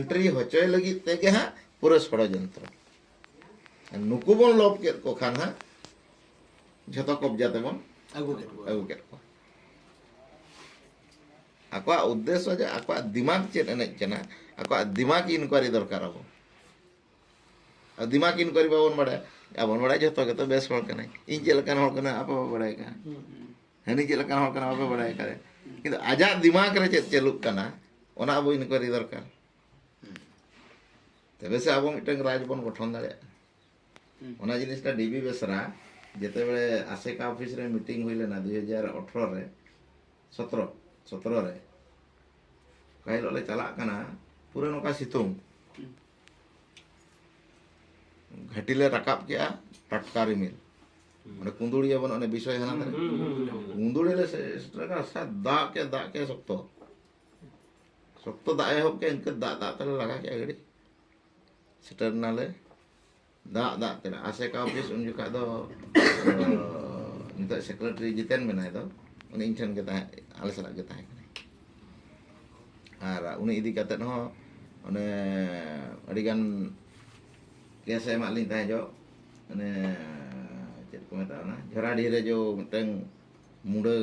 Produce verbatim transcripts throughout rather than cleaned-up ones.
Entry ᱦᱚᱪᱚᱭ ᱞᱟᱹᱜᱤᱫ ᱛᱮᱜᱮ ᱦᱟᱸᱜ ᱯᱩᱨᱟᱹ ᱥᱚᱲᱚᱡᱚᱱᱛᱨᱚ᱾ ᱱᱩᱠᱩ ᱵᱚᱱ ᱞᱚᱵ ᱠᱮᱫ ᱠᱚ ᱠᱷᱟᱱ ᱦᱟᱸᱜ ᱡᱷᱚᱛᱚ ᱠᱚᱵᱡᱟ ᱛᱮᱵᱚᱱ ᱟᱹᱜᱩ ᱠᱮᱫ ᱠᱚᱣᱟ᱾ ᱟᱹᱜᱩ ᱠᱮᱫ ᱠᱚᱣᱟ᱾ ᱟᱠᱚᱣᱟᱜ ᱩᱫᱽᱫᱮᱥᱥᱚ ᱡᱮ ᱟᱠᱚᱣᱟᱜ ᱫᱤᱢᱟᱜᱽ ᱪᱮᱫ ᱮᱱᱮᱡ ᱠᱟᱱᱟ, ᱟᱠᱚᱣᱟᱜ ᱫᱤᱢᱟᱜᱽ ᱤᱱᱠᱣᱟᱨᱤ ᱫᱚᱨᱠᱟᱨ ᱟᱵᱚ᱾ ᱟᱨ ᱫᱤᱢᱟᱜᱽ ᱤᱱᱠᱣᱟᱨᱤ ᱵᱟᱵᱚᱱ ᱵᱟᱲᱟᱭᱟ, ᱟᱵᱚᱱ ᱵᱟᱲᱟᱭᱟ ᱡᱷᱚᱛᱚ ᱜᱮᱛᱚ ᱵᱮᱥ ᱦᱚᱲ ᱠᱟᱱᱟᱭ, ᱤᱧ ᱪᱮᱫ ᱞᱮᱠᱟᱱ ᱦᱚᱲ ᱠᱟᱱᱟ ᱟᱯᱮ ᱵᱟᱯᱮ ᱵᱟᱲᱟᱭ ᱠᱟᱱᱟ, ᱦᱟᱹᱱᱤ ᱪᱮᱫ ᱞᱮᱠᱟᱱ ᱦᱚᱲ ᱠᱟᱱᱟ ᱵᱟᱯᱮ ᱵᱟᱲᱟᱭ ᱠᱟᱱᱟ, ᱠᱤᱱᱛᱩ ᱟᱡᱟᱜ ᱫᱤᱢᱟᱜᱽ ᱨᱮ ᱪᱮᱫ ᱪᱟᱹᱞᱩᱜ ᱠᱟᱱᱟ ᱚᱱᱟ ᱟᱵᱚ ᱤᱱᱠᱣᱟᱨᱤ ᱫᱚᱨᱠᱟᱨ᱾ ᱛᱚᱵᱮ ᱥᱮ ᱟᱵᱚ ᱢᱤᱫᱴᱟᱝ ᱨᱟᱡᱽ ᱵᱚᱱ ᱜᱚᱴᱷᱚᱱ ᱫᱟᱲᱮᱭᱟᱜᱼᱟ᱾ ᱦᱩᱸ᱾ ᱚᱱᱟ ᱡᱤᱱᱤᱥᱴᱟ ᱰᱤᱵᱤ ᱵᱮᱥᱨᱟ ᱡᱮᱛᱮᱵᱮᱞᱮ ᱟᱥᱮᱠᱟ ᱚᱯᱷᱤᱥ ᱨᱮ ᱢᱤᱴᱤᱝ ᱦᱩᱭ ᱞᱮᱱᱟ ᱫᱩᱭ ᱦᱟᱡᱟᱨ ᱟᱴᱷᱨᱚ ᱨᱮ, ᱥᱚᱛᱨᱚ, ᱥᱚᱛᱨᱚ ᱨᱮ᱾ ᱚᱠᱟ ᱦᱤᱞᱳᱜ ᱞᱮ ᱪᱟᱞᱟᱜ ᱠᱟᱱᱟ, ᱯᱩᱨᱟᱹ ᱱᱚᱝᱠᱟ ᱥᱤᱛᱩᱝ᱾ ᱦᱩᱸ᱾ ᱜᱷᱟᱹᱴᱤ ᱞᱮ ᱨᱟᱠᱟᱵ ᱠᱮᱜᱼᱟ, ᱴᱟᱴᱠᱟ ᱨᱤᱢᱤᱞ᱾ ᱦᱩᱸ᱾ ᱚᱸᱰᱮ ᱠᱩᱸᱫᱩᱲᱤᱭᱟᱹ ᱵᱟᱹᱱᱩᱜ, ᱚᱱᱮ ᱵᱤᱥᱚᱭ ᱦᱟᱱᱟ ᱫᱷᱟᱨᱮ᱾ ᱦᱩᱸ, ᱦᱩᱸ, ᱦᱩᱸ, ᱦᱩᱸ᱾ ᱠᱩᱸᱫᱩᱲᱤ ᱞᱮ ᱥᱮ-, ᱥᱮᱴᱮᱨ ᱠᱟᱱᱟ, ᱥᱮ ᱫᱟᱜ ᱠᱮ, ᱫᱟᱜ ᱠᱮ ᱥᱚᱠᱛᱚ᱾ ᱥᱚᱠᱛᱚ ᱫᱟᱜ ᱮᱦᱚᱵ ᱠᱮᱫ, ᱤᱱᱠᱟᱹ ᱫᱟᱜ ᱫᱟᱜ ᱛᱮᱞᱮ ᱞᱟᱜᱟ ᱠᱮᱫᱼᱟ ᱜᱟᱹᱰᱤ᱾ ᱥᱮᱴᱮᱨ ᱮᱱᱟᱞᱮ ᱫᱟᱜ ᱫᱟᱜ ᱛᱮ᱾ ᱟᱥᱮᱠᱟ ᱚᱯᱷᱤᱥ ᱩᱱ ᱡᱚᱠᱷᱟᱡ ᱫᱚ, ᱱᱤᱛᱚᱜ ᱥᱮᱠᱨᱮᱴᱟᱨᱤ ᱡᱤᱛᱮᱱ ᱢᱮᱱᱟᱭ ᱫᱚ, ᱩᱱᱤ ᱤᱧ ᱴᱷᱮᱱ ᱜᱮ ᱛᱟᱦᱮᱸ, ᱟᱞᱮ ᱥᱟᱞᱟᱜ ᱜᱮ ᱛᱟᱦᱮᱸ ᱠᱟᱱᱟᱭ᱾ ᱟᱨ ᱩᱱᱤ ᱤᱫᱤ ᱠᱟᱛᱮᱫ ᱦᱚᱸ ᱚᱱᱮ ᱟᱹᱰᱤᱜᱟᱱ ᱠᱮᱥ ᱮ ᱮᱢᱟᱜ ᱞᱤᱧ ᱛᱟᱦᱮᱸ ᱡᱚᱜ, ᱚᱱᱮ ᱪᱮᱫ ᱠᱚ ᱢᱮᱛᱟᱜᱼᱟ, ᱚᱱᱟ ᱡᱷᱚᱨᱟᱰᱤ ᱨᱮ ᱡᱚ ᱢᱤᱫᱴᱟᱝ ᱢᱩᱰᱟᱹ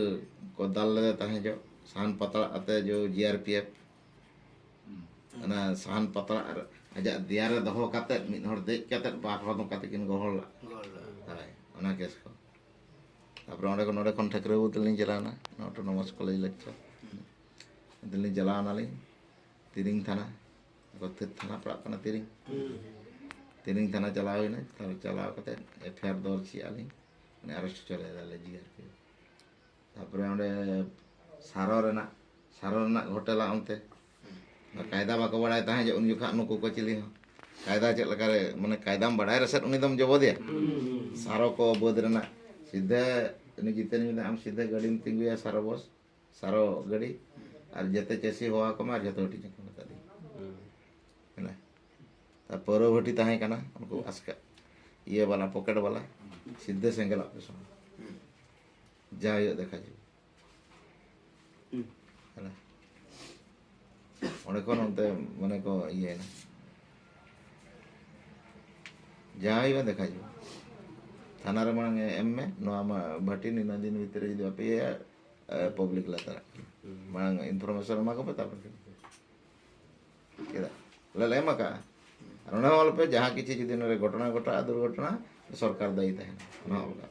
ᱠᱚ ᱫᱟᱞ ᱞᱮᱫᱮ ᱛᱟᱦᱮᱸ ᱡᱚᱜ, ᱥᱟᱦᱟᱱ ᱯᱟᱛᱲᱟ ᱟᱛᱮ ᱡᱚ ᱡᱤ ᱟᱨ ᱯᱤ ᱮᱯᱷ, ᱚᱱᱟ ᱥᱟᱦᱟᱱ ᱯᱟᱛᱲᱟ ᱟᱨ ᱟᱡᱟᱜ ᱫᱮᱭᱟ ᱨᱮ ᱫᱚᱦᱚ ᱠᱟᱛᱮᱫ ᱢᱤᱫ ᱦᱚᱲ ᱫᱮᱡ ᱠᱟᱛᱮᱫ ᱵᱟᱨ ᱦᱚᱲ ᱱᱚᱝᱠᱟ ᱛᱮᱠᱤᱱ ᱜᱚᱦᱚᱲ ᱞᱟᱜ᱾ ᱜᱚᱦᱚᱲ ᱞᱟᱜ᱾ ᱦᱳᱭ, ᱚᱱᱟ ᱠᱮᱥ ᱠᱚ᱾ ᱛᱟᱨᱯᱚᱨᱮ ᱚᱸᱰᱮ ᱠᱷᱚᱱ, ᱱᱚᱸᱰᱮ ᱠᱷᱚᱱ ᱴᱷᱟᱹᱠᱨᱟᱹ ᱵᱟᱹᱵᱩ ᱛᱮᱞᱤᱧ ᱪᱟᱞᱟᱣᱱᱟ, ᱚᱴᱳᱱᱚᱢᱟᱥ ᱠᱚᱞᱮᱡᱽ ᱞᱮᱠᱪᱟᱨ᱾ ᱛᱮᱞᱤᱧ ᱪᱟᱞᱟᱣ ᱱᱟᱞᱤᱧ ᱛᱤᱨᱤᱝ ᱛᱷᱟᱱᱟ, ᱛᱷᱟᱱᱟ ᱯᱟᱲᱟᱜ ᱠᱟᱱᱟ ᱛᱤᱨᱤᱝ᱾ ᱦᱩᱸ᱾ ᱛᱤᱨᱤᱝ ᱛᱷᱟᱱᱟ ᱪᱟᱞᱟᱣ ᱦᱩᱭᱱᱟ, ᱛᱟᱨᱯᱚᱨ ᱪᱟᱞᱟᱣ ᱠᱟᱛᱮᱫ ᱮᱯᱷ ᱟᱭ ᱟᱨ ᱫᱚᱨᱡᱽ ᱠᱮᱜᱼᱟ ᱞᱤᱧ, ᱢᱟᱱᱮ ᱟᱨᱮᱥᱴ ᱦᱚᱪᱚ ᱞᱮᱫᱟ ᱞᱮ ᱡᱤ ᱟᱨ ᱯᱤ᱾ ᱛᱟᱨᱯᱚᱨᱮ ᱚᱸᱰᱮ ᱥᱟᱨᱚ ᱨᱮᱱᱟᱜ, ᱥᱟᱨᱚ ᱨᱮᱱᱟᱜ ᱜᱷᱚᱴᱮᱞᱟ ᱚᱱᱛᱮ᱾ ᱠᱟᱭᱫᱟ ᱵᱟᱠᱚ ᱵᱟᱲᱟᱭ ᱛᱟᱦᱮᱸᱫ ᱡᱮ ᱩᱱ ᱡᱚᱠᱷᱟᱜ ᱱᱩᱠᱩ ᱠᱚ ᱪᱤᱞᱤ ᱦᱚᱸ᱾ ᱠᱟᱭᱫᱟ ᱪᱮᱫ ᱞᱮᱠᱟᱨᱮ, ᱢᱟᱱᱮ ᱠᱟᱭᱫᱟᱢ ᱵᱟᱲᱟᱭ ᱨᱮᱥᱮᱫ ᱩᱱᱤ ᱫᱚᱢ ᱡᱚᱵᱚᱫᱮᱭᱟ᱾ ᱦᱩᱸ, ᱦᱩᱸ, ᱦᱩᱸ᱾ ᱥᱟᱨᱚ ᱠᱚ ᱵᱟᱹᱫᱽ ᱨᱮᱱᱟᱜ ᱥᱤᱫᱷᱟᱹ, ᱩᱱᱤ ᱡᱤᱛᱮᱱ ᱢᱮᱱᱫᱟ, "ᱟᱢ ᱥᱤᱫᱷᱟᱹ ᱜᱟᱹᱰᱤᱢ ᱛᱤᱸᱜᱩᱭᱟ ᱥᱟᱨᱚ ᱵᱚᱥ, ᱥᱟᱨᱚ ᱜᱟᱹᱰᱤ, ᱟᱨ ᱡᱮᱛᱮ ᱪᱟᱹᱥᱤ ᱦᱚᱦᱚ ᱟᱠᱚ ᱢᱮ ᱟᱨ ᱡᱚᱛᱚ ᱦᱟᱹᱴᱤᱧ ᱟᱠᱚ ᱢᱮ," ᱢᱮᱛᱟ ᱫᱮᱭᱟ᱾ ᱦᱩᱸ᱾ ᱦᱮᱸ᱾ ᱛᱟ ᱯᱟᱹᱣᱨᱟᱹ ᱵᱷᱟᱹᱴᱤ ᱛᱟᱦᱮᱸ ᱠᱟᱱᱟ, ᱩᱱᱠᱩ ᱟᱥᱠᱟ ᱤᱭᱟᱹ ᱵᱟᱞᱟ, ᱯᱚᱠᱮᱴ ᱵᱟᱞᱟ, ᱥᱤᱫᱷᱟᱹ ᱥᱮᱸᱜᱮᱞ ᱚᱯᱟᱨᱮᱥᱚᱱ᱾ ᱦᱩᱸ᱾ ᱡᱟ ᱦᱩᱭᱩᱜ ᱫᱮᱠᱷᱟ ᱡᱟᱣ᱾ ᱦᱩᱸ᱾ ᱦᱮᱸ᱾ ᱚᱸᱰᱮ ᱠᱷᱚᱱ ᱚᱱᱛᱮ ᱢᱟᱱᱮ ᱠᱚ ᱤᱭᱟᱹᱭᱮᱱᱟ᱾ ᱡᱟᱦᱟᱸ ᱦᱩᱭᱩᱜᱼᱟ ᱫᱮᱠᱷᱟ ᱡᱟᱭ᱾ ᱛᱷᱟᱱᱟ ᱨᱮ ᱢᱟᱲᱟᱝ ᱮᱢ ᱢᱮ, ᱱᱚᱣᱟ ᱢᱟ ᱵᱷᱟᱹᱴᱤ ᱱᱤᱱᱟᱹᱜ ᱫᱤᱱ ᱵᱷᱤᱛᱨᱤ ᱨᱮ ᱡᱩᱫᱤ ᱵᱟᱯᱮ ᱤᱭᱟᱹᱭᱟ, ᱯᱟᱵᱽᱞᱤᱠ ᱞᱮ ᱛᱟᱨᱟᱜ ᱠᱟᱱᱟ᱾ ᱢᱟᱲᱟᱝ ᱤᱱᱯᱷᱚᱨᱢᱮᱥᱚᱱ ᱮᱢᱟ ᱠᱚᱯᱮ, ᱛᱟᱨᱯᱚᱨ ᱪᱮᱫᱟᱜ? ᱟᱞᱮ ᱞᱮ ᱮᱢ ᱟᱠᱟᱫᱼᱟ᱾ ᱟᱨ ᱚᱱᱟ ᱦᱚᱸ ᱟᱞᱚᱯᱮ, ᱡᱟᱦᱟᱸ ᱠᱤᱪᱷᱩ ᱡᱩᱫᱤ ᱱᱚᱰᱮ ᱜᱷᱚᱴᱚᱱᱟ ᱜᱷᱚᱴᱟᱜᱼᱟ, ᱫᱩᱨᱜᱷᱚᱴᱚᱱᱟ, ᱥᱚᱨᱠᱟᱨ ᱫᱟᱭᱤ ᱛᱟᱦᱮᱱᱟ᱾ ᱚᱱᱟ ᱦᱚᱸ ᱟᱞᱚᱯᱮ᱾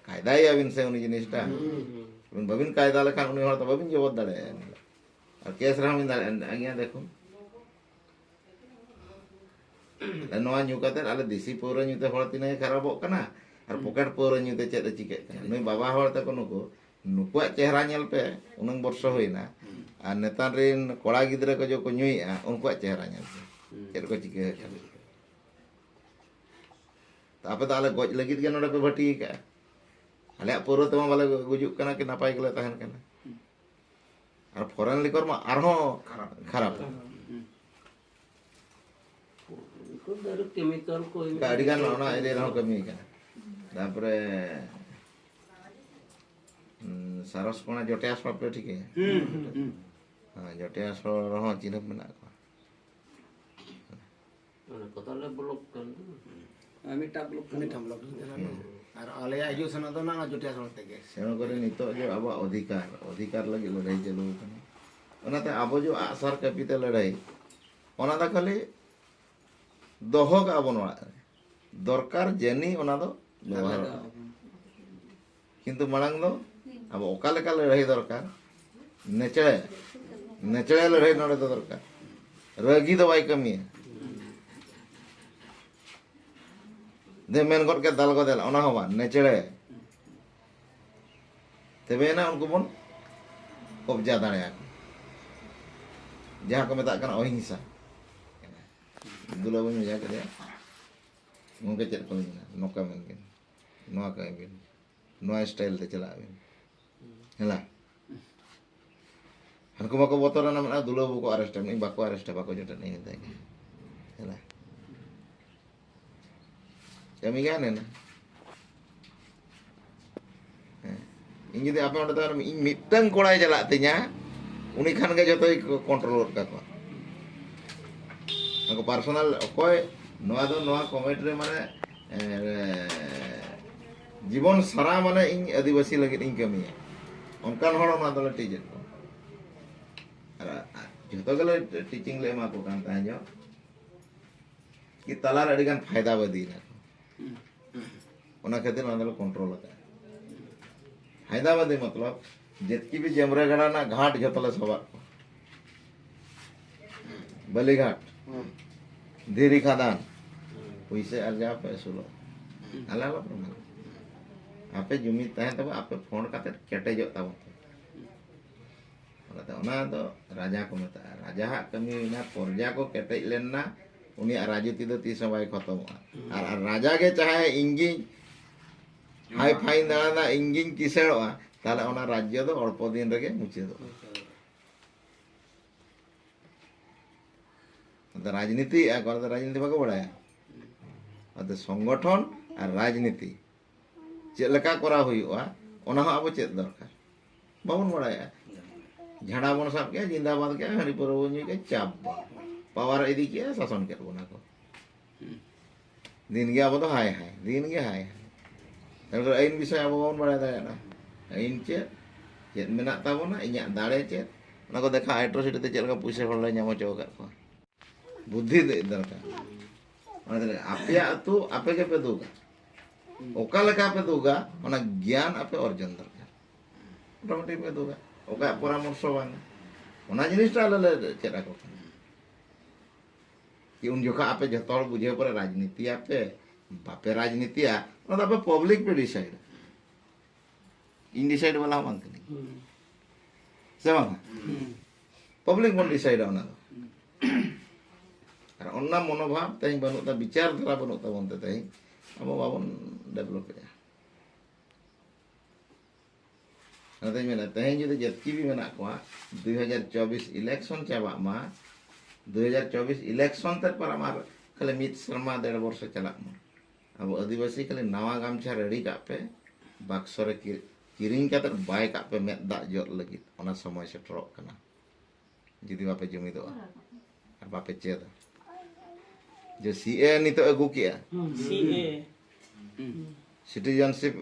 ᱠᱟᱭᱫᱟᱭᱮᱭᱟ ᱵᱤᱱ ᱥᱮ ᱩᱱᱤ ᱡᱤᱱᱤᱥᱴᱟ᱾ ᱟᱹᱵᱤᱱ ᱵᱟᱹᱵᱤᱱ ᱠᱟᱭᱫᱟ ᱞᱮᱠᱷᱟᱱ ᱩᱱᱤ ᱦᱚᱲ ᱫᱚ ᱵᱟᱹᱵᱤᱱ ᱡᱚᱵᱚᱫ ᱫᱟᱲᱮᱭᱟᱭᱟ᱾ ᱟᱨ ᱠᱮᱥ ᱨᱮᱦᱚᱸ ᱵᱤᱱ ᱫᱟᱲᱮᱭᱟᱜᱼᱟ᱾ ᱟᱞᱮ ᱱᱚᱣᱟ ᱧᱩ ᱠᱟᱛᱮᱫ, ᱟᱞᱮ ᱫᱮᱥᱤ ᱯᱟᱹᱣᱨᱟᱹ ᱧᱩ ᱛᱮ ᱦᱚᱲ ᱛᱤᱱᱟᱹᱜ ᱮ ᱠᱷᱟᱨᱟᱯᱚᱜ ᱠᱟᱱᱟ, ᱟᱨ ᱯᱚᱠᱮᱴ ᱯᱟᱹᱣᱨᱟᱹ ᱧᱩ ᱛᱮ ᱪᱮᱫ ᱮ ᱪᱤᱠᱟᱹᱜ ᱠᱟᱱᱟ᱾ ᱱᱩᱭ ᱵᱟᱵᱟ ᱦᱚᱲ ᱛᱟᱠᱚ ᱱᱩᱠᱩ, ᱱᱩᱠᱩᱣᱟᱜ ᱪᱮᱦᱨᱟ ᱧᱮᱞ ᱯᱮ, ᱩᱱᱟᱹᱝ ᱵᱚᱨᱥᱚ ᱦᱩᱭᱱᱟ, ᱟᱨ ᱱᱮᱛᱟᱨ ᱨᱤᱱ ᱠᱚᱲᱟ ᱜᱤᱫᱽᱨᱟᱹ ᱠᱚ ᱡᱚ ᱠᱚ ᱧᱩᱭᱮᱫᱼᱟ, ᱩᱱᱠᱩᱣᱟᱜ ᱪᱮᱦᱨᱟ ᱧᱮᱞ ᱯᱮ, ᱪᱮᱫ ᱠᱚ ᱪᱤᱠᱟᱹ ᱟᱠᱟᱱᱟ᱾ ᱛᱚ ᱟᱯᱮ ᱫᱚ ᱟᱞᱮ ᱜᱚᱡ ᱞᱟᱹᱜᱤᱫ ᱜᱮ ᱱᱚᱰᱮ ᱯᱮ ᱵᱷᱟᱹᱴᱤ ᱟᱠᱟᱫᱼᱟ᱾ ᱟᱞᱮᱭᱟᱜ ᱯᱟᱹᱣᱨᱟᱹ ᱛᱮᱢᱟ ᱵᱟᱞᱮ ᱜᱩᱡᱩᱜ ᱠᱟᱱᱟ, ᱠᱤ ᱱᱟᱯᱟᱭ ᱜᱮᱞᱮ ᱛᱟᱦᱮᱱ ᱠᱟᱱᱟ᱾ ᱟᱨ ᱯᱷᱚᱨᱮᱱ ᱞᱤᱠᱚᱨ ᱢᱟ ᱟᱨᱦᱚᱸ ᱠᱷᱟᱨᱟᱯ᱾ ᱩᱱᱠᱩ ᱫᱚ ᱟᱨᱚ ᱠᱮᱢᱤᱠᱮᱞ ᱠᱚ ᱦᱩᱭᱩᱜᱼᱟ᱾ ᱟᱹᱰᱤ ᱜᱟᱱ ᱚᱱᱟ ᱮᱨᱤᱭᱟ ᱨᱮᱦᱚᱸ ᱠᱟᱹᱢᱤ ᱠᱟᱱᱟ᱾ ᱛᱟᱨᱯᱚᱨᱮ, ᱩᱸ, ᱥᱟᱨᱚᱥ ᱠᱚᱬᱟ ᱡᱚᱴᱮ ᱦᱟᱥᱯᱟᱛᱟᱞ ᱯᱮ ᱴᱷᱤᱠᱟᱹᱭᱟ? ᱦᱩᱸ, ᱦᱩᱸ, ᱦᱩᱸ᱾ ᱦᱮᱸ, ᱡᱚᱴᱮ ᱦᱟᱥᱯᱟᱛᱟᱞ ᱨᱮᱦᱚᱸ ᱪᱤᱱᱦᱟᱹᱯ ᱢᱮᱱᱟᱜ ᱠᱚᱣᱟ᱾ ᱚᱱᱟ ᱠᱚᱫᱚ ᱞᱮ ᱵᱞᱚᱠ ᱠᱟᱱ ᱫᱚ᱾ ᱟᱨ ᱢᱤᱫᱴᱟᱝ ᱵᱞᱚᱠ ᱠᱟᱱ ᱢᱤᱫᱴᱟᱝ ᱫᱚ᱾ ᱵᱞᱚᱠ ᱠᱟᱱᱟ᱾ ᱦᱮᱸ᱾ ᱟᱨ ᱟᱞᱮᱭᱟᱜ ᱦᱤᱡᱩᱜ ᱥᱮᱱᱚᱜ ᱫᱚ ᱱᱟᱜ ᱡᱚᱴᱮ ᱦᱟᱥᱯᱟᱛᱟᱞ ᱛᱮᱜᱮ᱾ ᱥᱮᱱᱚᱜ ᱠᱚᱨᱮ ᱱᱤᱛᱚᱜ ᱡᱮ ᱟᱵᱚᱣᱟᱜ ᱚᱫᱷᱤᱠᱟᱨ, ᱚᱫᱷᱤᱠᱟᱨ ᱞᱟᱹᱜᱤᱫ ᱞᱟᱹᱲᱦᱟᱹᱭ ᱪᱟᱹᱞᱩ ᱟᱠᱟᱱᱟ᱾ ᱚᱱᱟᱛᱮ ᱟᱵᱚ ᱡᱮ ᱟᱜᱼᱥᱟᱨ ᱠᱟᱹᱯᱤ ᱛᱮ ᱞᱟᱹᱲᱦᱟᱹᱭ, ᱚᱱᱟ ᱫᱚ ᱠᱷᱟᱹᱞᱤ ᱫᱚᱦᱚ ᱠᱟᱜᱼᱟ ᱵᱚᱱ ᱚᱲᱟᱜ ᱨᱮ᱾ ᱫᱚᱨᱠᱟᱨ ᱡᱟᱹᱱᱤ ᱚᱱᱟ ᱫᱚ ᱵᱮᱵᱚᱦᱟᱨᱚᱜᱼᱟ᱾ ᱠᱤᱱᱛᱩ ᱢᱟᱲᱟᱝ ᱫᱚ ᱟᱵᱚ ᱚᱠᱟ ᱞᱮᱠᱟ ᱞᱟᱹᱲᱦᱟᱹᱭ ᱫᱚᱨᱠᱟᱨ, ᱱᱮᱪᱲᱮ, ᱱᱮᱪᱲᱮ ᱞᱟᱹᱲᱦᱟᱹᱭ ᱱᱚᱰᱮ ᱫᱚ ᱫᱚᱨᱠᱟᱨ᱾ ᱨᱟᱹᱜᱤ ᱫᱚ ᱵᱟᱭ ᱠᱟᱹᱢᱤᱭᱟ᱾ ᱫᱮ ᱢᱮᱱ ᱜᱚᱫ ᱠᱮᱫ, "ᱫᱟᱞ ᱜᱚᱫᱮᱞ", ᱚᱱᱟ ᱦᱚᱸ ᱵᱟᱝ, ᱱᱮᱪᱲᱮ᱾ ᱛᱚᱵᱮᱭᱮᱱᱟ ᱩᱱᱠᱩ ᱵᱚᱱ ᱠᱚᱵᱽᱡᱟ ᱫᱟᱲᱮᱭᱟᱠᱚ, ᱡᱟᱦᱟᱸ ᱠᱚ ᱢᱮᱛᱟᱜ ᱠᱟᱱᱟ ᱚᱦᱤᱝᱥᱟ᱾ ᱫᱩᱞᱟᱹ ᱵᱚᱱ ᱵᱷᱮᱡᱟ ᱠᱮᱫᱮᱭᱟ, ᱜᱚᱢᱠᱮ ᱪᱮᱫ ᱠᱚ ᱢᱮᱱᱟ, ᱱᱚᱝᱠᱟ ᱢᱮᱱ ᱠᱮᱫᱟ, ᱱᱚᱣᱟ ᱠᱟᱹᱢᱤ ᱵᱤᱱ, ᱱᱚᱣᱟ ᱥᱴᱟᱭᱤᱞ ᱛᱮ ᱪᱟᱞᱟᱜ ᱵᱤᱱ᱾ ᱦᱮᱞᱟ᱾ ᱦᱟᱱᱠᱩ ᱢᱟᱠᱚ ᱵᱚᱛᱚᱨ ᱮᱱᱟ, ᱢᱮᱱᱟ, "ᱫᱩᱞᱟᱹ ᱵᱟᱵᱩ ᱠᱚ ᱟᱨᱮᱥᱴ ᱮᱱᱟ", ᱵᱟᱠᱚ ᱟᱨᱮᱥᱴ, ᱵᱟᱠᱚ ᱡᱚᱴᱮᱫ ᱮᱱᱟ, ᱢᱮᱛᱟᱭ ᱠᱟᱱᱟ᱾ ᱦᱮᱞᱟ᱾ ᱠᱟᱹᱢᱤ ᱜᱟᱱ ᱮᱱᱟ᱾ ᱦᱮᱸ᱾ ᱤᱧ ᱡᱩᱫᱤ ᱟᱯᱮ ᱚᱸᱰᱮ ᱛᱟᱦᱮᱱ, ᱤᱧ ᱢᱤᱫᱴᱟᱝ ᱠᱚᱲᱟᱭ ᱪᱟᱞᱟᱜ ᱛᱤᱧᱟ, ᱩᱱᱤ ᱠᱷᱟᱱ ᱜᱮ ᱡᱚᱛᱚᱭ ᱠᱚᱱᱴᱨᱳᱞ ᱜᱚᱫ ᱠᱟᱠᱚᱣᱟ᱾ ᱟᱠᱚ ᱯᱟᱨᱥᱚᱱᱟᱞ ᱚᱠᱚᱭ ᱱᱚᱣᱟ ᱫᱚ, ᱱᱚᱣᱟ ᱠᱚᱢᱮᱴ ᱨᱮ ᱢᱟᱱᱮ, ᱮ, ᱡᱤᱵᱚᱱ ᱥᱟᱨᱟ ᱢᱟᱱᱮ ᱤᱧ ᱟᱹᱫᱤᱵᱟᱹᱥᱤ ᱞᱟᱹᱜᱤᱫ ᱤᱧ ᱠᱟᱹᱢᱤᱭᱟ, ᱚᱱᱠᱟᱱ ᱦᱚᱲ ᱚᱱᱟ ᱫᱚᱞᱮ ᱴᱤᱡᱮᱫ ᱠᱚᱣᱟ᱾ ᱟᱨ ᱡᱷᱚᱛᱚ ᱜᱮᱞᱮ ᱴᱤᱪᱤᱝ ᱞᱮ ᱮᱢᱟ ᱠᱚ ᱠᱟᱱ ᱛᱟᱦᱮᱸ ᱡᱚᱜ, ᱠᱤ ᱛᱟᱞᱟᱨᱮ ᱟᱹᱰᱤ ᱜᱟᱱ ᱯᱷᱟᱭᱫᱟ ᱵᱟᱹᱫᱤᱭᱮᱱᱟ ᱠᱚ᱾ ᱚᱱᱟ ᱠᱷᱟᱹᱛᱤᱨ ᱚᱱᱟ ᱫᱚᱞᱮ ᱠᱚᱱᱴᱨᱳᱞ ᱟᱠᱟᱫᱼᱟ᱾ ᱯᱷᱟᱭᱫᱟ ᱵᱟᱹᱫᱤ ᱢᱚᱛᱞᱚᱵ, ᱡᱮᱛᱠᱤ ᱵᱤ ᱡᱮᱢᱨᱟ ᱜᱟᱰᱟ ᱨᱮᱱᱟᱜ ᱜᱷᱟᱴ ᱡᱷᱚᱛᱚ ᱞᱮ ᱥᱟᱵᱟᱫ ᱠᱚᱣᱟ᱾ ᱵᱟᱹᱞᱤ ᱜᱷᱟᱴ, ᱫᱷᱤᱨᱤ ᱠᱷᱟᱫᱟᱱ, ᱯᱩᱭᱥᱟᱹ ᱟᱨᱡᱟᱣ ᱯᱮ ᱟᱹᱥᱩᱞᱚᱜ᱾ ᱟᱞᱮ ᱟᱞᱚ ᱯᱮ ᱢᱮᱱᱟ᱾ ᱟᱯᱮ ᱡᱩᱢᱤᱫ ᱛᱟᱦᱮᱱ ᱛᱟᱯᱮ, ᱟᱯᱮ ᱯᱷᱚᱸᱰ ᱠᱟᱛᱮ ᱠᱮᱴᱮᱡᱚᱜ ᱛᱟᱵᱚᱱ ᱯᱮ᱾ ᱚᱱᱟᱛᱮ ᱚᱱᱟ ᱫᱚ ᱨᱟᱡᱟ ᱠᱚ ᱢᱮᱛᱟᱜᱼᱟ᱾ ᱨᱟᱡᱟᱣᱟᱜ ᱠᱟᱹᱢᱤ ᱦᱩᱭᱱᱟ, ᱯᱚᱨᱡᱟ ᱠᱚ ᱠᱮᱴᱮᱡ ᱞᱮᱱ ᱱᱟ, ᱩᱱᱤᱭᱟᱜ ᱨᱟᱡᱽᱱᱤᱛᱤ ᱫᱚ ᱛᱤᱥ ᱦᱚᱸ ᱵᱟᱭ ᱠᱷᱚᱛᱚᱢᱚᱜᱼᱟ᱾ ᱟᱨ, ᱟᱨ ᱨᱟᱡᱟ ᱜᱮ ᱪᱟᱦᱮ ᱤᱧ ᱜᱤᱧ ᱦᱟᱭ ᱯᱷᱟᱭᱤᱧ ᱫᱟᱬᱟᱱᱟ, ᱤᱧ ᱜᱤᱧ ᱠᱤᱥᱟᱹᱬᱚᱜᱼᱟ, ᱛᱟᱦᱞᱮ ᱚᱱᱟ ᱨᱟᱡᱽᱡᱚ ᱫᱚ ᱚᱞᱯᱚ ᱫᱤᱱ ᱨᱮᱜᱮ ᱢᱩᱪᱟᱹᱫᱚᱜᱼᱟ᱾ ᱟᱫᱚ ᱨᱟᱡᱽᱱᱤᱛᱤ, ᱟᱠᱚ ᱫᱚ ᱨᱟᱡᱽᱱᱤᱛᱤ ᱵᱟᱠᱚ ᱵᱟᱲᱟᱭᱟ᱾ ᱟᱫᱚ ᱥᱚᱝᱜᱚᱴᱷᱚᱱ ᱟᱨ ᱨᱟᱡᱽᱱᱤᱛᱤ ᱪᱮᱫ ᱞᱮᱠᱟ ᱠᱚᱨᱟᱣ ᱦᱩᱭᱩᱜᱼᱟ, ᱚᱱᱟ ᱦᱚᱸ ᱟᱵᱚ ᱪᱮᱫ ᱫᱚᱨᱠᱟᱨ᱾ ᱵᱟᱵᱚᱱ ᱵᱟᱲᱟᱭᱟ᱾ ᱡᱷᱟᱸᱰᱟ ᱵᱚᱱ ᱥᱟᱵ ᱠᱮᱜᱼᱟ, ᱡᱤᱸᱫᱟᱵᱟᱫ ᱠᱮᱜᱼᱟ, ᱦᱟᱺᱰᱤ ᱯᱟᱹᱣᱨᱟᱹ ᱵᱚᱱ ᱧᱩ ᱠᱮᱜᱼᱟ, ᱪᱟᱵᱟ᱾ ᱯᱟᱣᱟᱨ ᱤᱫᱤ ᱠᱮᱜᱼᱟ, ᱥᱟᱥᱚᱱ ᱠᱮᱫ ᱵᱚᱱᱟ ᱠᱚ᱾ ᱫᱤᱱ ᱜᱮ ᱟᱵᱚ ᱫᱚ ᱦᱟᱭ ᱦᱟᱭ, ᱫᱤᱱ ᱜᱮ ᱦᱟᱭ ᱦᱟᱭ᱾ ᱛᱟᱨᱯᱚᱨᱮ ᱟᱹᱭᱤᱱ ᱵᱤᱥᱚᱭ ᱟᱵᱚ ᱵᱟᱵᱚᱱ ᱵᱟᱲᱟᱭ ᱫᱟᱲᱮᱭᱟᱜᱼᱟ᱾ ᱟᱹᱭᱤᱱ ᱪᱮᱫ, ᱪᱮᱫ ᱢᱮᱱᱟᱜ ᱛᱟᱵᱚᱱᱟ, ᱤᱧᱟᱹᱜ ᱫᱟᱲᱮ ᱪᱮᱫ, ᱚᱱᱟ ᱠᱚ ᱫᱮᱠᱷᱟ, ᱟᱭᱴᱨᱳᱥᱤᱴᱤ ᱛᱮ ᱪᱮᱫ ᱞᱮᱠᱟ ᱯᱩᱭᱥᱟᱹ ᱦᱚᱲ ᱞᱮ ᱧᱟᱢ ᱦᱚᱪᱚ ᱟᱠᱟᱫ ᱠᱚᱣᱟ᱾ ᱵᱩᱫᱽᱫᱷᱤ ᱫᱚ ᱫᱚᱨᱠᱟᱨ᱾ ᱚᱱᱟ ᱛᱮ ᱟᱯᱮᱭᱟᱜ ᱟᱹᱛᱩ ᱟᱯᱮ ᱜᱮᱯᱮ ᱫᱩᱜᱟ᱾ ᱚᱠᱟ ᱞᱮᱠᱟ ᱯᱮ ᱫᱩᱜᱟ, ᱚᱱᱟ ᱜᱮᱭᱟᱱ ᱟᱯᱮ ᱚᱨᱡᱚᱱ ᱫᱚᱨᱠᱟᱨ᱾ ᱢᱚᱴᱟᱢᱩᱴᱤ ᱯᱮ ᱫᱩᱜᱟ, ᱚᱠᱚᱭᱟᱜ ᱯᱚᱨᱟᱢᱚᱨᱥᱚ ᱵᱟᱝ, ᱚᱱᱟ ᱡᱤᱱᱤᱥᱴᱟ ᱟᱞᱮ ᱞᱮ ᱪᱮᱫ ᱟᱠᱚ ᱠᱟᱱᱟ᱾ ᱠᱤ ᱩᱱ ᱡᱚᱠᱷᱟ ᱟᱯᱮ ᱡᱷᱚᱛᱚ ᱦᱚᱲ ᱵᱩᱡᱷᱟᱹᱣ ᱯᱚᱨᱮ ᱨᱟᱡᱽᱱᱤᱛᱤᱭᱟᱯᱮ, ᱵᱟᱯᱮ ᱨᱟᱡᱽᱱᱤᱛᱤᱭᱟ, ᱚᱱᱟ ᱫᱚ ᱟᱯᱮ ᱯᱟᱵᱽᱞᱤᱠ ᱯᱮ ᱰᱤᱥᱟᱭᱤᱰᱟ᱾ ᱤᱧ ᱰᱤᱥᱟᱭᱤᱰ ᱵᱟᱞᱟ ᱦᱚᱸ ᱵᱟᱝ ᱠᱟᱹᱱᱟᱹᱧ᱾ ᱥᱮ ᱵᱟᱝ? ᱯᱟᱵᱽᱞᱤᱠ ᱵᱚᱱ ᱰᱤᱥᱟᱭᱤᱰᱟ ᱚᱱᱟ ᱫᱚ᱾ ᱟᱨ ᱚᱱᱟ ᱢᱚᱱᱳᱵᱷᱟᱵ ᱛᱮᱦᱮᱧ ᱵᱟᱹᱱᱩᱜ ᱛᱟ, ᱵᱤᱪᱟᱨ ᱫᱷᱟᱨᱟ ᱵᱟᱹᱱᱩᱜ ᱛᱟᱵᱚᱱ ᱛᱮ ᱛᱮᱦᱮᱧ ᱟᱵᱚ ᱵᱟᱵᱚᱱ ᱰᱮᱵᱷᱞᱚᱯᱮᱫᱼᱟ᱾ ᱚᱱᱟᱛᱮᱧ ᱢᱮᱱᱟ, ᱛᱮᱦᱮᱧ ᱡᱩᱫᱤ ᱡᱟᱹᱛᱠᱤ ᱵᱤ ᱢᱮᱱᱟᱜ ᱠᱚᱣᱟ, ᱫᱩᱭ ᱦᱟᱡᱟᱨ ᱪᱚᱵᱵᱤᱥ ᱤᱞᱮᱠᱥᱚᱱ ᱪᱟᱵᱟᱜ ᱢᱟ, ᱫᱩᱭ ᱦᱟᱡᱟᱨ ᱪᱚᱵᱵᱤᱥ ᱤᱞᱮᱠᱥᱚᱱ ᱛᱮ ᱯᱟᱨᱚᱢ ᱟᱨ ᱠᱷᱟᱹᱞᱤ ᱢᱤᱫ ᱥᱮᱨᱢᱟ ᱰᱮᱲ ᱵᱚᱨᱥᱚ ᱪᱟᱞᱟᱜ ᱢᱟ, ᱟᱵᱚ ᱟᱹᱫᱤᱵᱟᱹᱥᱤ ᱠᱷᱟᱹᱞᱤ ᱱᱟᱣᱟ ᱜᱟᱢᱪᱷᱟ ᱨᱮᱰᱤ ᱠᱟᱜ ᱯᱮ, ᱵᱟᱠᱥᱚ ᱨᱮ ᱠᱤ-, ᱠᱤᱨᱤᱧ ᱠᱟᱛᱮ ᱵᱟᱭ ᱠᱟᱜ ᱯᱮ, ᱢᱮᱫ ᱫᱟᱜ ᱡᱚᱜ ᱞᱟᱹᱜᱤᱫ ᱚᱱᱟ ᱥᱚᱢᱚᱭ ᱥᱮᱴᱮᱨᱚᱜ ᱠᱟᱱᱟ᱾ ᱡᱩᱫᱤ ᱵᱟᱯᱮ ᱡᱩᱢᱤᱫᱚᱜᱼᱟ ᱟᱨ ᱵᱟᱯᱮ ᱪᱮᱫᱟ, ᱡᱮ ᱥᱤ ᱮ ᱱᱤᱛᱚᱜ ᱟᱹᱜᱩ ᱠᱮᱜᱼᱟ, ᱦᱩᱸ, ᱥᱤ ᱮ᱾ ᱥᱤᱴᱤᱡᱮᱱᱥᱤᱯ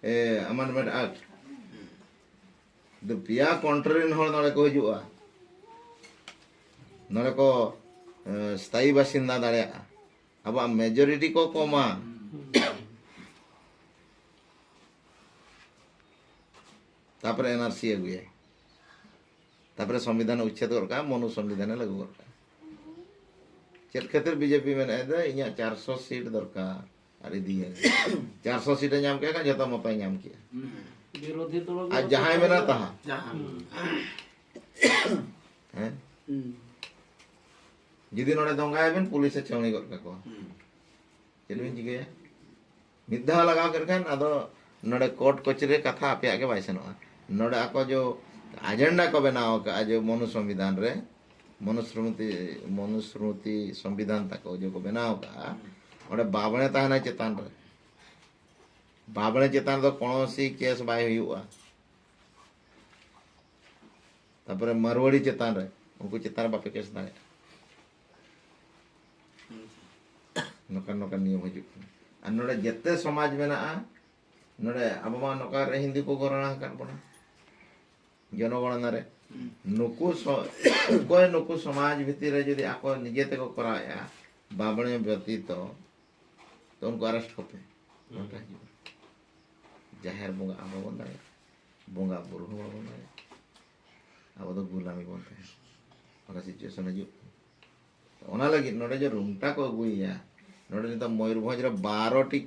ᱮ, ᱟᱢᱮᱱᱰᱢᱮᱱᱴ ᱮᱠᱴ, ᱫᱩ ᱯᱮᱭᱟ ᱠᱚᱱᱴᱨᱤ ᱨᱮᱱ ᱦᱚᱲ ᱱᱚᱰᱮ ᱠᱚ ᱦᱤᱡᱩᱜᱼᱟ, ᱱᱚᱰᱮ ᱠᱚ ᱮ, ᱥᱛᱷᱟᱭᱤ ᱵᱟᱥᱤᱱᱫᱟ ᱫᱟᱲᱮᱭᱟᱜᱼᱟ, ᱟᱵᱚᱣᱟᱜ ᱢᱮᱡᱚᱨᱤᱴᱤ ᱠᱚ ᱠᱚᱢᱟ, ᱛᱟᱯᱚᱨᱮ ᱮᱱ ᱟᱨ ᱥᱤ ᱟᱹᱜᱩᱭᱟᱭ, ᱛᱟᱯᱚᱨᱮ ᱥᱚᱝᱵᱤᱫᱷᱟᱱ ᱩᱪᱪᱷᱮᱫ ᱜᱚᱫ ᱠᱟᱜᱼᱟ, ᱢᱚᱱᱩ ᱥᱚᱝᱵᱤᱫᱷᱟᱱᱮ ᱞᱟᱹᱜᱩ ᱜᱚᱫ ᱠᱟᱜᱼᱟ᱾ ᱪᱮᱫ ᱠᱷᱟᱹᱛᱤᱨ ᱵᱤᱡᱮᱯᱤ ᱢᱮᱱᱮᱫ ᱫᱚ ᱤᱧᱟᱹᱜ ᱪᱟᱨᱥᱚ ᱥᱤᱴ ᱫᱚᱨᱠᱟᱨ ᱟᱨ ᱤᱫᱤᱭᱟᱹᱧ? ᱪᱟᱨᱥᱚ ᱥᱤᱴ ᱮ ᱧᱟᱢ ᱠᱮᱫ ᱠᱷᱟᱱ ᱡᱚᱛᱚ ᱢᱚᱛᱚᱭ ᱧᱟᱢ ᱠᱮᱫᱼᱟ᱾ ᱵᱤᱨᱳᱫᱷᱤ ᱫᱚᱞ ᱟᱨ ᱡᱟᱦᱟᱸᱭ ᱢᱮᱱᱟᱜ ᱛᱟᱦᱟ, ᱡᱟᱦᱟᱸ᱾ ᱦᱮᱸ? ᱦᱩᱸ᱾ ᱡᱩᱫᱤ ᱱᱚᱰᱮ ᱫᱚᱝᱜᱟᱭᱟᱵᱮᱱ, ᱯᱩᱞᱤᱥ ᱮ ᱪᱷᱟᱹᱣᱱᱤ ᱜᱚᱫ ᱠᱟᱠᱚᱣᱟ᱾ ᱦᱩᱸ᱾ ᱪᱮᱫ ᱵᱮᱱ ᱪᱤᱠᱟᱹᱭᱟ? ᱢᱤᱫ ᱫᱷᱟᱣ ᱞᱟᱜᱟᱣ ᱠᱮᱫ ᱠᱷᱟᱱ ᱟᱫᱚ ᱱᱚᱰᱮ ᱠᱳᱨᱴ ᱠᱚᱪᱟᱹᱨᱤ ᱨᱮ ᱠᱟᱛᱷᱟ ᱟᱯᱮᱭᱟᱜ ᱜᱮ ᱵᱟᱭ ᱥᱮᱱᱚᱜᱼᱟ᱾ ᱱᱚᱰᱮ ᱟᱠᱚ ᱡᱚ ᱟᱡᱮᱱᱰᱟ ᱠᱚ ᱵᱮᱱᱟᱣ ᱟᱠᱟᱫᱼᱟ, ᱡᱮ ᱢᱚᱱᱩ ᱥᱚᱝᱵᱤᱫᱷᱟᱱ ᱨᱮ, ᱢᱚᱱᱩᱥᱢᱨᱩᱛᱤ, ᱢᱚᱱᱩᱥᱢᱨᱩᱛᱤ ᱥᱚᱝᱵᱤᱫᱷᱟᱱ ᱛᱟᱠᱚ ᱡᱮ ᱠᱚ ᱵᱮᱱᱟᱣ ᱟᱠᱟᱫᱼᱟ, ᱚᱸᱰᱮ ᱵᱟᱵᱽᱲᱮ ᱛᱟᱦᱮᱱᱟ ᱪᱮᱛᱟᱱ ᱨᱮ᱾ ᱵᱟᱵᱽᱲᱮ ᱪᱮᱛᱟᱱ ᱨᱮᱫᱚ ᱠᱳᱱᱳ ᱥᱤ ᱠᱮᱥ ᱵᱟᱭ ᱦᱩᱭᱩᱜᱼᱟ᱾ ᱛᱟᱨᱯᱚᱨᱮ ᱢᱟᱨᱣᱟᱲᱤ ᱪᱮᱛᱟᱱ ᱨᱮ, ᱩᱱᱠᱩ ᱪᱮᱛᱟᱱ ᱨᱮ ᱵᱟᱯᱮ ᱠᱮᱥ ᱫᱟᱲᱮᱭᱟᱜᱼᱟ᱾ ᱱᱚᱝᱠᱟᱱ ᱱᱚᱝᱠᱟᱱ ᱱᱤᱭᱚᱢ ᱦᱤᱡᱩᱜ ᱠᱟᱱᱟ᱾ ᱟᱨ ᱱᱚᱰᱮ ᱡᱮᱛᱮ ᱥᱚᱢᱟᱡᱽ ᱢᱮᱱᱟᱜᱼᱟ, ᱱᱚᱰᱮ ᱟᱵᱚ ᱢᱟ ᱱᱚᱝᱠᱟ ᱨᱮ ᱦᱤᱱᱫᱩ ᱠᱚ ᱜᱚᱬᱟ ᱟᱠᱟᱫ ᱵᱚᱱᱟ ᱡᱚᱱᱚᱜᱚᱬᱱᱟ ᱨᱮ᱾ ᱦᱩᱸ᱾ ᱱᱩᱠᱩ ᱥᱚ-, ᱚᱠᱚᱭ ᱱᱩᱠᱩ ᱥᱚᱢᱟᱡᱽ ᱵᱷᱤᱛᱤᱨ ᱨᱮ ᱡᱩᱫᱤ ᱟᱠᱚ ᱱᱤᱡᱮ ᱛᱮᱠᱚ ᱠᱚᱨᱟᱣᱮᱫᱼᱟ, ᱵᱟᱵᱽᱲᱮ ᱵᱮᱛᱤᱛᱚ, ᱛᱚ ᱩᱱᱠᱩ ᱟᱨᱮᱥᱴ ᱠᱚᱯᱮ᱾ ᱦᱩᱸ᱾ ᱱᱚᱝᱠᱟ ᱦᱤᱡᱩᱜᱼᱟ᱾ ᱡᱟᱦᱮᱨ ᱵᱚᱸᱜᱟ ᱟᱵᱚ ᱵᱚᱱ ᱫᱟᱲᱮᱭᱟᱜᱼᱟ, ᱵᱚᱸᱜᱟ ᱵᱩᱨᱩ ᱦᱚᱸ ᱵᱟᱵᱚᱱ ᱫᱟᱲᱮᱭᱟᱜᱼᱟ, ᱟᱵᱚ ᱫᱚ ᱜᱩᱞᱟᱢᱤ ᱵᱚᱱ ᱛᱟᱦᱮᱱᱟ᱾ ᱚᱱᱟ ᱥᱤᱪᱩᱭᱮᱥᱚᱱ ᱦᱤᱡᱩᱜ ᱠᱟᱱᱟ᱾ ᱚᱱᱟ ᱞᱟᱹᱜᱤᱫ ᱱᱚᱰᱮ ᱡᱮ ᱨᱩᱢᱴᱟ ᱠᱚ ᱟᱹᱜᱩᱭᱮᱭᱟ, ᱱᱚᱰᱮ ᱱᱤᱛᱚᱜ ᱢᱚᱭᱩᱨᱵᱷᱚᱸᱡᱽ ᱨᱮ ᱵᱟᱨᱚ ᱴᱤ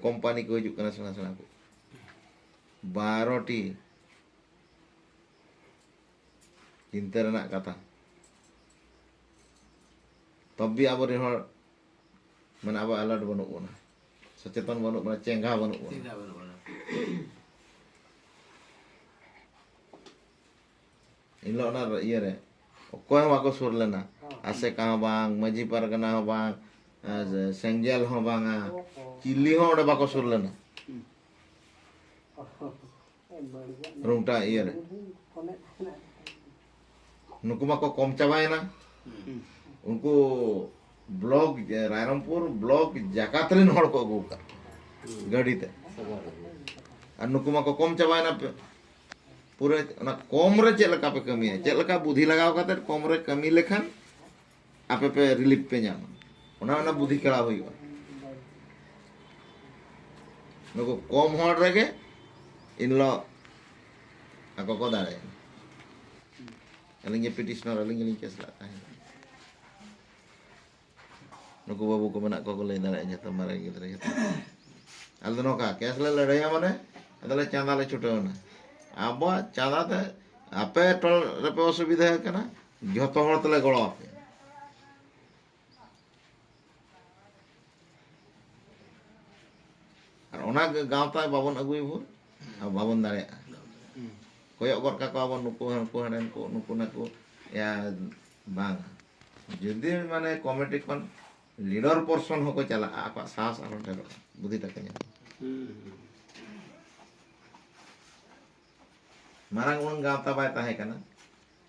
ᱠᱳᱢᱯᱟᱱᱤ ᱠᱚ ᱦᱤᱡᱩᱜ ᱠᱟᱱᱟ, ᱥᱮᱬᱟ ᱥᱮᱬᱟ ᱠᱚ, ᱵᱟᱨᱚ ᱴᱤ᱾ ᱪᱤᱱᱛᱟᱹ ᱨᱮᱱᱟᱜ ᱠᱟᱛᱷᱟ᱾ ᱛᱚᱵᱮ ᱟᱵᱚᱨᱮᱱ ᱦᱚᱲ, ᱢᱟᱱᱮ, ᱟᱵᱚ ᱟᱞᱟᱨᱴ ᱵᱟᱹᱱᱩᱜ ᱵᱚᱱᱟ, ᱥᱚᱪᱮᱛᱚᱱ ᱵᱟᱹᱱᱩᱜ ᱵᱚᱱᱟ, ᱪᱮᱸᱜᱷᱟ ᱵᱟᱹᱱᱩᱜ ᱵᱚᱱᱟ᱾ ᱪᱮᱸᱜᱷᱟ ᱵᱟᱹᱱᱩᱜ ᱵᱚᱱᱟ᱾ ᱮᱱᱦᱤᱞᱳᱜ ᱚᱱᱟ ᱤᱭᱟᱹᱨᱮ ᱚᱠᱚᱭ ᱦᱚᱸ ᱵᱟᱠᱚ ᱥᱩᱨ ᱞᱮᱱᱟ᱾ ᱟᱥᱮᱠᱟ ᱦᱚᱸ ᱵᱟᱝ, ᱢᱟᱹᱡᱷᱤ ᱯᱟᱨᱜᱟᱱᱟ ᱦᱚᱸ ᱵᱟᱝ, ᱟᱨ ᱥᱮᱸᱜᱮᱞ ᱦᱚᱸ ᱵᱟᱝᱟ, ᱪᱤᱞᱤ ᱦᱚᱸ ᱚᱸᱰᱮ ᱵᱟᱠᱚ ᱥᱩᱨ ᱞᱮᱱᱟ᱾ ᱦᱩᱸ᱾ ᱨᱩᱝᱴᱟ ᱤᱭᱟᱹ ᱨᱮ᱾ ᱱᱩᱠᱩ ᱢᱟᱠᱚ ᱠᱚᱢ ᱪᱟᱵᱟᱭᱮᱱᱟ᱾ ᱩᱱᱠᱩ ᱵᱞᱚᱠ, ᱨᱟᱭᱨᱚᱝᱯᱩᱨ ᱵᱞᱚᱠ ᱡᱟᱠᱟᱛ ᱨᱮᱱ ᱦᱚᱲ ᱠᱚ ᱟᱹᱜᱩ ᱟᱠᱟᱫ ᱠᱚᱣᱟ ᱜᱟᱹᱰᱤ ᱛᱮ᱾ ᱟᱨ ᱱᱩᱠᱩ ᱢᱟᱠᱚ ᱠᱚᱢ ᱪᱟᱵᱟᱭᱮᱱᱟ᱾ ᱯᱮ-, ᱯᱩᱨᱟᱹ ᱚᱱᱟ ᱠᱚᱢ ᱨᱮ ᱪᱮᱫ ᱞᱮᱠᱟ ᱯᱮ ᱠᱟᱹᱢᱤᱭᱟ, ᱪᱮᱫ ᱞᱮᱠᱟ ᱵᱩᱫᱷᱤ ᱞᱟᱜᱟᱣ ᱠᱟᱛᱮ ᱠᱚᱢ ᱨᱮ ᱠᱟᱹᱢᱤ ᱞᱮᱠᱷᱟᱱ ᱟᱯᱮ ᱯᱮ ᱨᱤᱞᱤᱯ ᱯᱮ ᱧᱟᱢᱟ, ᱚᱱᱟ, ᱚᱱᱟ ᱵᱩᱫᱷᱤ ᱠᱷᱮᱲᱟᱣ ᱦᱩᱭᱩᱜᱼᱟ᱾ ᱱᱩᱠᱩ ᱠᱚᱢ ᱦᱚᱲ ᱨᱮᱜᱮ ᱤᱱ ᱦᱤᱞᱳᱜ ᱟᱠᱚ ᱠᱚ ᱫᱟᱲᱮᱭᱟᱜᱼᱟ᱾ ᱟᱹᱞᱤᱧ ᱜᱮ ᱯᱤᱴᱤᱥᱚᱱᱟᱨ, ᱟᱹᱞᱤᱧ ᱜᱮᱞᱤᱧ ᱠᱮᱥ ᱞᱮᱫ ᱛᱟᱦᱮᱸᱫ᱾ ᱱᱩᱠᱩ ᱵᱟᱹᱵᱩ ᱠᱚ ᱢᱮᱱᱟᱜ ᱠᱚᱣᱟ, ᱠᱚ ᱞᱟᱹᱭ ᱫᱟᱲᱮᱭᱟᱜᱼᱟ ᱡᱚᱛᱚ ᱢᱟᱨᱮ ᱜᱤᱫᱽᱨᱟᱹ ᱡᱚᱛᱚ᱾ ᱟᱞᱮ ᱫᱚ ᱱᱚᱝᱠᱟ ᱠᱮᱥ ᱞᱮ ᱞᱟᱹᱲᱦᱟᱹᱭᱟ ᱢᱟᱱᱮ ᱟᱫᱚᱞᱮ ᱪᱟᱸᱫᱟ ᱞᱮ ᱪᱷᱩᱴᱟᱹᱣ ᱮᱱᱟ᱾ ᱟᱵᱚᱣᱟᱜ ᱪᱟᱸᱫᱟ ᱛᱮ ᱟᱯᱮ ᱴᱚᱞ ᱨᱮᱯᱮ ᱚᱥᱩᱵᱤᱫᱷᱟ ᱟᱠᱟᱱᱟ, ᱡᱷᱚᱛᱚ ᱦᱚᱲ ᱛᱮᱞᱮ ᱜᱚᱲᱚ ᱟᱯᱮᱭᱟ᱾ ᱟᱨ ᱚᱱᱟ ᱜᱮ ᱜᱟᱶᱛᱟ ᱵᱟᱵᱚᱱ ᱟᱹᱜᱩᱭ ᱵᱷᱳᱨ, ᱟᱨ ᱵᱟᱵᱚᱱ ᱫᱟᱲᱮᱭᱟᱜᱼᱟ᱾ ᱠᱚᱭᱚᱜ ᱜᱚᱫ ᱠᱟᱠᱚᱣᱟ ᱵᱚᱱ, ᱱᱩᱠᱩ ᱦᱟᱹᱱᱠᱩ ᱦᱟᱸᱰᱮ ᱱᱩᱠᱩ, ᱱᱩᱠᱩ ᱱᱟᱠᱩ, ᱭᱟ, ᱵᱟᱝ᱾ ᱡᱩᱫᱤ ᱢᱟᱱᱮ ᱠᱚᱢᱤᱴᱤ ᱠᱷᱚᱱ ᱞᱤᱰᱟᱨ ᱯᱚᱨᱥᱚᱱ ᱦᱚᱸᱠᱚ ᱪᱟᱞᱟᱜᱼᱟ, ᱟᱠᱚᱣᱟᱜ ᱥᱟᱦᱚᱥ ᱟᱨᱦᱚᱸ ᱰᱷᱮᱨᱚᱜᱼᱟ, ᱵᱩᱫᱷᱤ ᱛᱟᱠᱚ ᱧᱟᱢᱟ᱾ ᱢᱟᱨᱟᱝ ᱩᱱ ᱜᱟᱶᱛᱟ ᱵᱟᱭ ᱛᱟᱦᱮᱸ ᱠᱟᱱᱟ᱾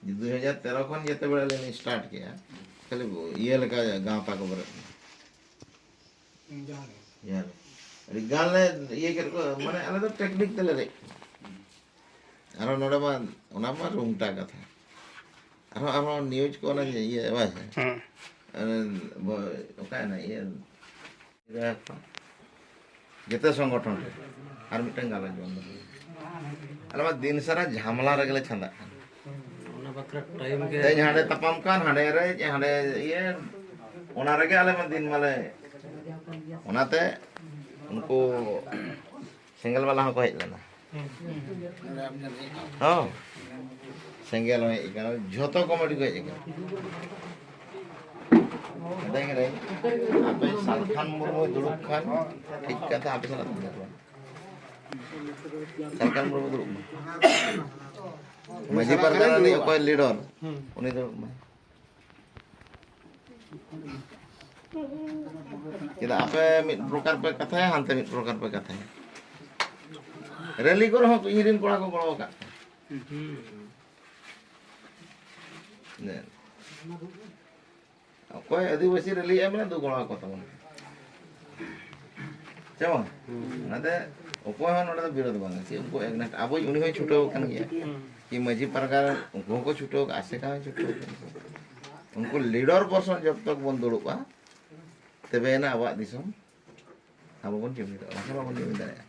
ᱡᱮ ᱫᱩᱭ ᱦᱟᱡᱟᱨ ᱛᱮᱨᱚ ᱠᱷᱚᱱ ᱡᱮᱛᱮ ᱵᱮᱲᱟ ᱞᱮ ᱥᱴᱟᱨᱴ ᱠᱮᱜᱼᱟ, ᱠᱷᱟᱹᱞᱤ ᱤᱭᱟᱹ ᱞᱮᱠᱟ ᱜᱟᱶᱛᱟ ᱠᱚ ᱵᱮᱨᱮᱫ ᱮᱱᱟ᱾ ᱡᱚᱦᱟᱨ ᱜᱮ᱾ ᱡᱚᱦᱟᱨ ᱜᱮ᱾ ᱟᱹᱰᱤ ᱜᱟᱱ ᱞᱮ ᱤᱭᱟᱹ ᱠᱮᱫ ᱠᱚᱣᱟ, ᱢᱟᱱᱮ ᱟᱞᱮ ᱫᱚ ᱴᱮᱠᱱᱤᱠ ᱛᱮᱞᱮ ᱨᱮᱡ ᱠᱚᱣᱟ᱾ ᱟᱨᱦᱚᱸ ᱱᱚᱰᱮ ᱢᱟ, ᱚᱱᱟ ᱢᱟ ᱨᱩᱝᱴᱟ ᱠᱟᱛᱷᱟ᱾ ᱟᱨᱦᱚᱸ, ᱟᱨᱦᱚᱸ ᱱᱤᱭᱩᱡᱽ ᱠᱚ ᱚᱱᱟ ᱤᱭᱟᱹ ᱵᱟᱝ ᱥᱮ? ᱦᱮᱸ᱾ ᱚᱱᱮ ᱵᱚ-, ᱚᱠᱟᱭᱮᱱᱟ ᱤᱭᱟᱹ? ᱡᱮᱛᱮ ᱥᱚᱝᱜᱚᱴᱷᱚᱱ ᱨᱮ ᱟᱨ ᱢᱤᱫᱴᱟᱝ ᱜᱟᱞᱚᱪ ᱵᱚᱱᱫᱚ ᱦᱩᱭᱩᱜᱼᱟ᱾ ᱟᱞᱮ ᱢᱟ ᱫᱤᱱ ᱥᱟᱨᱟ ᱡᱷᱟᱢᱞᱟ ᱨᱮᱜᱮ ᱞᱮ ᱪᱷᱟᱸᱫᱟᱜ ᱠᱟᱱᱟ᱾ ᱚᱱᱟ ᱵᱟᱠᱷᱨᱟ ᱴᱟᱭᱤᱢ ᱜᱮ ᱛᱮᱦᱮᱧ ᱦᱟᱸᱰᱮ ᱛᱟᱯᱟᱢ ᱠᱟᱱ, ᱦᱟᱸᱰᱮ ᱨᱮ, ᱦᱟᱸᱰᱮ ᱤᱭᱟᱹ, ᱚᱱᱟ ᱨᱮᱜᱮ ᱟᱞᱮ ᱢᱟ ᱫᱤᱱ ᱢᱟᱞᱮ, ᱚᱱᱟᱛᱮ ᱩᱱᱠᱩ ᱥᱮᱸᱜᱮᱞ ᱵᱟᱞᱟ ᱦᱚᱸᱠᱚ ᱦᱮᱡ ᱞᱮᱱᱟ᱾ ᱦᱚᱸ, ᱥᱮᱸᱜᱮᱞ ᱦᱚᱸ ᱦᱮᱡ ᱟᱠᱟᱱᱟ, ᱡᱷᱚᱛᱚ ᱠᱚᱢᱤᱴᱤ ᱠᱚ ᱦᱮᱡ ᱟᱠᱟᱱᱟ᱾ ᱢᱮᱛᱟᱭ ᱠᱟᱹᱱᱟᱹᱧ, ᱟᱯᱮ ᱥᱟᱞᱠᱷᱟᱱ ᱢᱩᱨᱢᱩᱭ ᱫᱩᱲᱩᱵ ᱠᱷᱟᱱ ᱴᱷᱤᱠ ᱠᱟᱛᱷᱟ ᱟᱯᱮ ᱥᱟᱞᱟᱜ ᱛᱤᱧ ᱜᱟᱞᱢᱟᱨᱟᱣᱟ᱾ ᱥᱟᱞᱠᱷᱟᱱ ᱢᱩᱨᱢᱩ ᱫᱩᱲᱩᱵ ᱢᱟ᱾ ᱢᱟᱹᱡᱷᱤ ᱯᱟᱨᱜᱟᱱᱟ ᱨᱤᱱᱤᱡ ᱚᱠᱚᱭ ᱞᱤᱰᱟᱨ, ᱩᱱᱤ ᱫᱩᱲᱩᱵ ᱢᱟᱭ᱾ ᱪᱮᱫᱟᱜ ᱟᱯᱮ ᱢᱤᱫ ᱯᱨᱚᱠᱟᱨ ᱯᱮ ᱠᱟᱛᱷᱟᱭᱟ, ᱦᱟᱱᱛᱮ ᱢᱤᱫ ᱯᱨᱚᱠᱟᱨ ᱯᱮ ᱠᱟᱛᱷᱟᱭᱟ? ᱨᱮᱞᱤ ᱠᱚᱨᱮ ᱦᱚᱸ ᱤᱧ ᱨᱮᱱ ᱠᱚᱲᱟ ᱠᱚ ᱜᱚᱲᱚ ᱟᱠᱟᱫ ᱠᱚᱣᱟ᱾ ᱧᱮᱞ᱾ ᱚᱠᱚᱭ ᱟᱹᱫᱤᱵᱟᱹᱥᱤ ᱨᱮᱞᱤ ᱮᱢ ᱨᱮ ᱫᱩ ᱜᱚᱲᱚ ᱟᱠᱚ ᱛᱟᱵᱚᱱ᱾ ᱪᱮ ᱵᱟᱝ? ᱚᱱᱟᱛᱮ ᱚᱠᱚᱭ ᱦᱚᱸ ᱱᱚᱰᱮ ᱫᱚ ᱵᱤᱨᱳᱫᱷ ᱵᱟᱝ᱾ ᱪᱮᱫ ᱩᱱᱠᱩ ᱮᱜᱱᱮᱥᱴ, ᱟᱵᱚᱭᱤᱡ ᱩᱱᱤ ᱦᱚᱸᱭ ᱪᱷᱩᱴᱟᱹᱣ ᱟᱠᱟᱱ ᱜᱮᱭᱟ᱾ ᱠᱤ ᱢᱟᱹᱡᱷᱤ ᱯᱟᱨᱜᱟᱱᱟ ᱩᱱᱠᱩ ᱦᱚᱸᱠᱚ ᱪᱷᱩᱴᱟᱹᱣ ᱟᱠᱟᱱᱟ, ᱟᱥᱮᱠᱟ ᱦᱚᱸᱭ ᱪᱷᱩᱴᱟᱹᱣ ᱟᱠᱟᱱᱟ᱾ ᱩᱱᱠᱩ ᱞᱤᱰᱟᱨ ᱯᱟᱨᱥᱚᱱ ᱡᱚᱵ ᱛᱚᱠ ᱵᱚᱱ ᱫᱩᱲᱩᱵᱼᱟ, ᱛᱚᱵᱮᱭᱮᱱᱟ ᱟᱵᱚᱣᱟᱜ ᱫᱤᱥᱚᱢ ᱟᱵᱚ ᱵᱚᱱ ᱡᱩᱢᱤᱫᱚᱜᱼᱟ, ᱵᱟᱝᱠᱷᱟᱱ ᱵᱟᱵᱚᱱ ᱡᱩᱢᱤᱫ ᱫᱟᱲᱮᱭᱟᱜᱼᱟ᱾